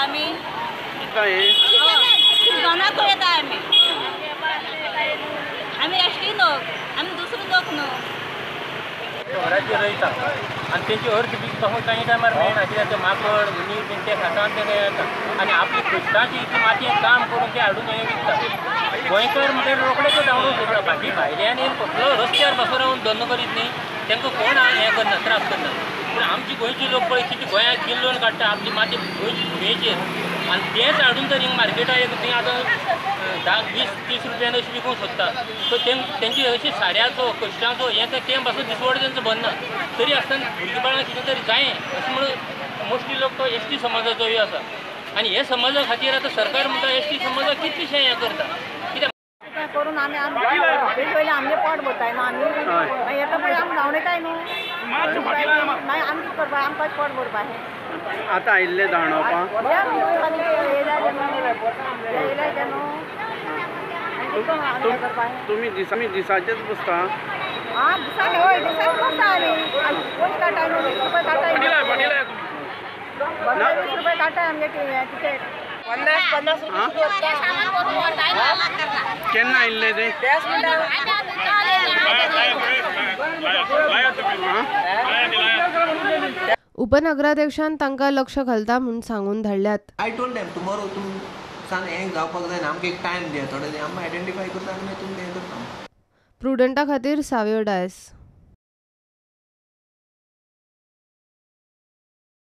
आमी शिरदोनाकूय येता आमी. आमी एसटी लोक, आमी दुसरो लोक न्हू. शहराचेर रोयता आनी तेंची अर्थ बी पासून कांय टायमार मेळना कित्याक ते माकड हुनीर बीन ते खाता आनी ते येता आनी आपली कश्टाची इतली मातयेन काम करून ते हाडून हें विकता. गोंयकार म्हणल्यार रोखडेच धांवडूंक सोदता, बाकी भायल्यान येवन कसलो रस्त्यार बसून रावन धंदो करीत न्ही, तांकां कोण हें करना, त्रास करना. पूण आमची गोंयची लोक पळय कितें गोंयांत किल्लोवन काडटा आपली माती गोंयची भुंयेचेर आनी तेंच हाडून तर हिंगा मार्केटाक एक थंय आतां 10, 20, 30 रुपयान अशें विकूंक सोदता. सो तेंची अशी साऱ्याचो कश्टांचो हें तें पासून दिसवडो तेंचो भरना. तरी आसतना भुरगीं बाळां कितें तरी जायें अशें म्हणून मोस्टली लोक तो एस टी समाजाचोय आसा आनी हे समाजा खातीर आतां सरकार म्हणटा एस टी समाजाक कितलेशें हें करता कित्याक करून आमी पयलीं आमगें पोट भरताय न्हू आमी मागीर येता पळय आमी धांवडयताय न्हू, मागीर आमी कितें करपा, आमकां पोट भरपा. आतां आयिल्ले धांवडोवपाक तुमी दिसा दिसाचेच बसता? आं दिसाक हय, दिसाक बसता आमी. पयशे काडटाय न्हू, 20 रुपया काडटाय, 20 रुपया काडटाय आमगे टिकेट. 50 रुपया. केन्ना आयिल्ले ते? उपनगराध्यक्षान तांकां लक्ष घालता म्हूण सांगून धाडल्यात. I told them tomorrow तुम सान हें जावपाक जायना, आमकां एक टायम दिया थोडे, आमी आयडेंटिफाय करता आनी मागीर तुमकां हें करता. प्रुडंटा खातीर सावियो डायस.